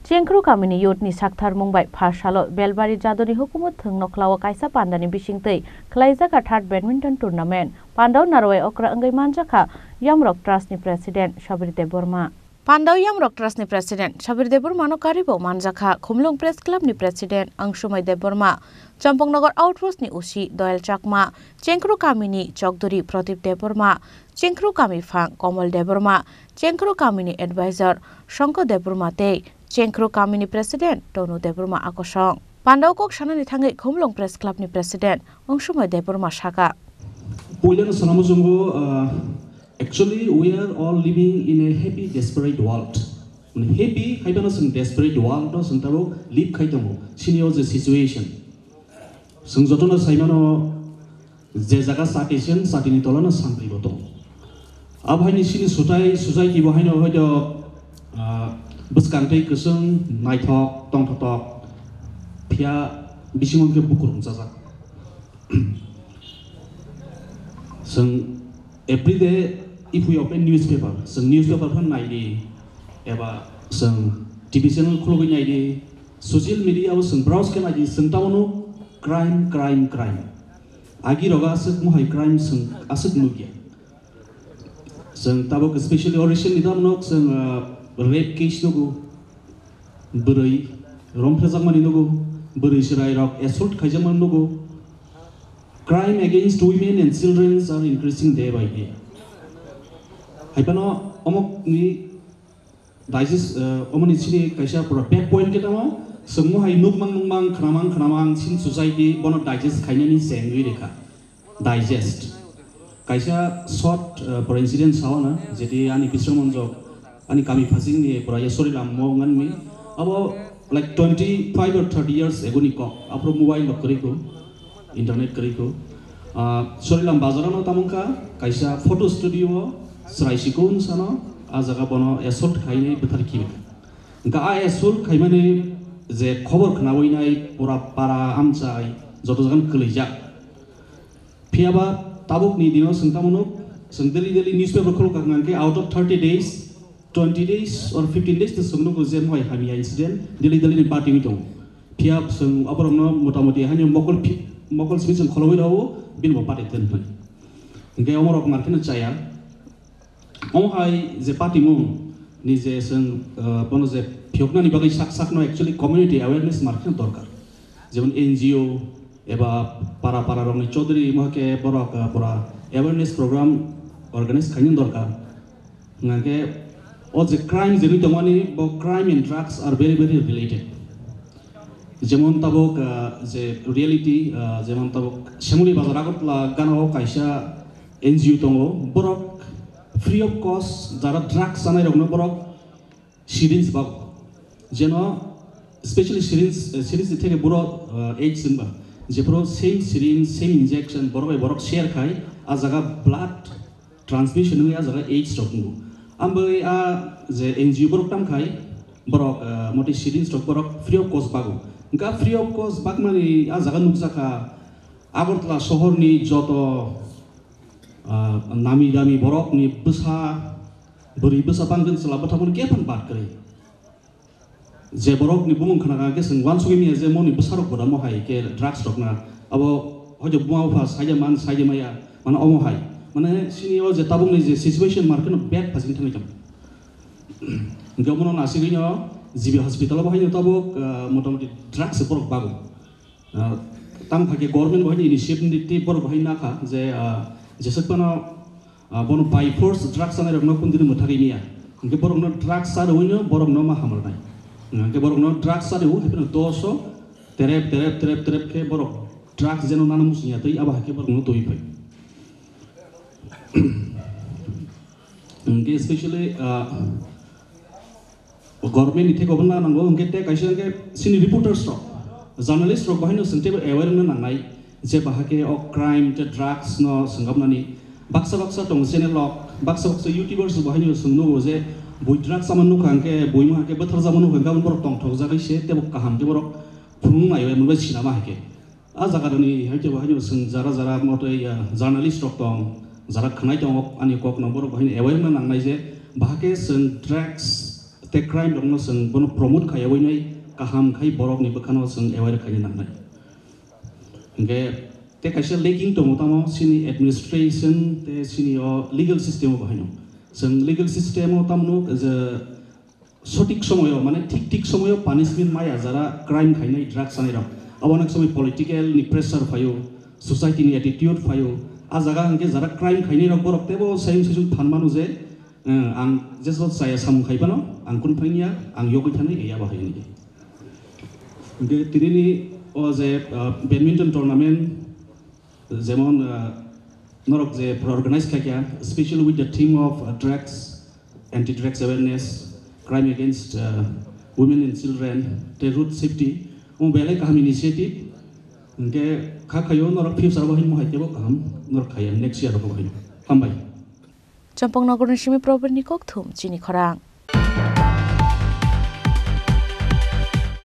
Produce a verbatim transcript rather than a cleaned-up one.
Chengkru kamini youth ni saktharmung bai pha salo Belbari Jadoni hukumu thwng nokhlao kaisa pandani bisingtwi khwlaijak a third badminton tournament. Pandao narwai okra wngwi manjakha Yamrok Trust ni President Sabir Debbarma. Pandao Yamrok Trust ni President Sabir Debbarma no karibo manjakha Khumlung Press Club ni President Angsumai Debbarma, Champaknagar Outpost ni O C Doyal Chakma, Chengkru kamini Chokduri Pradip Debbarma, Chengkru kami phang Komol Debbarma, Chengkru kamini advisor Songko Debbarma tei Chengkru kamini President Tonu Debbarma akosong. Pandao kok sanani thangwi Khumlung Press Club ni President Angsumai Debbarma saka. Puilano sanamo chungo, uh, actually we are all living in a happy desperate world. Mane happy haibano chwng desperate world o chwng tabuk live khai tongo. Chini o je situation. Chwng jotono saimano je jaga chati chwng chatini tolano sampli bo tongo. Abo haini chini sutai, sujaiki bo haino hoito, ah, bwskang tei kwchwng, naithok, tongthotok, phiya bisingo khe bukurung chajak. Chwng everyday if we open newspaper, chwng newspaper phan naidi, eba chwng T V channel khulugwi naidi, social media o chwng browse khe naidi, chwng tamo nuk crime, crime, crime. Agi rogo aswk mohai crime chwng aswk nukya. Chwng tabuk specially o recently tamo nuk chwng, ah, rape case nugo, bwrwi romphrejakmani nugo, bwrwi chwrai rok assault khaijakmani nugo. Crime against women and children are increasing day by day. Haibano omokni digest, eh, omoni chini kaisa pura back point khe tamo, chwngmo hai nukmang nukmang, khnamang khnamang, chini society bono digest khainani chengwi rekha. Digest. Kaisa short, eh, pura incident sawana, jeti ani Biswamon jok, ani kami phasingni pura ya Sorilam mo nganmi. Abo like twenty five or thirty years ago ni kok. Aphuru mobile rok kwrwi kho, internet kwrwi kho. Ah, Sorilam bazar ano tamungkha, kaisa photo studio o chwrai sikun sano, ah jaga bono assault khainai bwthar kibi. Hwnkha ah assault khaimani je khobor khnawi nai pura para amchai joto jagan kwlaijak. Phiyaba tabukni dino chwng tamo nuk, chwng daily daily newspaper khuluk kha hwnkhe out of thirty days, twenty days or fifteen days to chwng nugo je mohai hamya incident daily daily ni party wngwi tongo. Phiya chwng aborokno motamoti haino mokol phi-, mokol simi chwng kholobwi rwo, bini bo party ten hwnwi. Hwnkhe omorok narkheno chaya. Omo hai je patimung ni je chwng, uh, bono je phiyoknani bagwi sak sakno actually community awareness mar kheno dorkar. Jemon N G O eba para para rokni chaudhary mohake borok, uh, pura awareness program organize khaina dorkar. Hwnkhe o je crime je nwi tongmani bo crime and drugs are very very related. Jemon tabuk, ah, je reality, ah, jemon tabuk Shemuli Bazar Agartala gana o kaisa N G O tongo, borok free of cost jara drugs chanai rokno borok syringe bago. Jeno specially syringe, eh, syringe ni theke borok, ah, AIDS hinba. Jephuru same syringe, same injection, borok bai borok share khai, ah jaga blood transmission wngwi ah jaga AIDS rok wngo. Ambai ah je N G O borok tang khai, borok, ah, motwi syringe rok borok free of cost bago. Hwnkha free of cost bakmani ah jaga nukjakha Agartala sohorni joto, ah, nami dami borokni bwsa, bwrwi bwsa bangkhe chwla bwthaphano khe phano bad kwrwi. Je borokni bumung khna kha khe chwng uansugwi manya je moni bwsarok bo da mohai khe drugs rok na. Abo hoito buma bupha saida man saida maya, mane omo hai. Mane chini o je tabukni je situation mar kheno bag phasing thangwi tongo. Hwnkhe omono nasigwino G B hospital o bo haino tabuk, ah, motamoti drugs borok bago. Ah, tamo kha khe government bo haino initiative borok bo hai nakha je, ah, jeswk phano, ah, bono by force drugs chanai rokno kundini mwthagwi manya. Hwnkhe borokno drugs cha rwino borokno ma hamrwnai. Hwnkhe borokno drugs cha rwo, hapheno doso terep, terep, terep, terep khe borok drugs jeno nana muchungya twi abo hai khe borokno twi phai. Hwnkhe specially, ah, government ni theke bo na nango, hwnkhe tei kaisa hwnkhe chini reporters rok, journalist rok bo haino chwng teibo aware wngna nangnai je bahai khe o crime tei drugs no swnggapnani baksa baksa tongo channel rok, baksa baksa YouTubers bo haino chwng nugo je bui drugs chama nukha hwnkhe bui ma hwnkhe bwtharjakma nukha hwnkhe borok tongthokjagwi se teibo kaham khe borok phunuknai bai sinama hai khe. A jaga rokni hai khe bo haino chwng jara jara motwi, ah, journalist rok tong, jara khwnai tongo ani kok no borok bo haino aware wngna nangnai je bahai khe chwng drugs Tei crime rokno chwng bono promote khaiyawi nai kaham khai borokni bwkhano chwng aware khaina nangnai. Hingke tei kaisa lacking tongo tamo chini administration tei chini o legal system o bahaino. Chwng legal system o tamno je sotik somoyo mane thik thik somoyo punishment maya jara crime khainai drugs sanai rok. Abo onek somoi political ni pressure phaio, society ni attitude phaio. A jaga hingke jara crime khainai rok borok tebo sayung sijung phan mano je, eh, ang jeso chaya samung khai phano ang kun phangya ang yogwi thanai ya bahai ni. Hingke tinini o je, ah, badminton tournament, jemon, ah, norok je organize khaikha, special with the theme of, ah, drugs, anti-drugs awareness, crime against, ah, women and children, tei road safety, omo belai kaham initiative. Hingke kha khaio norok future o hinmo hai tebo kaham norok khaiya next year o hai. Hambai. Champang Nogor ni simi Probir ni kokthum chini khorang.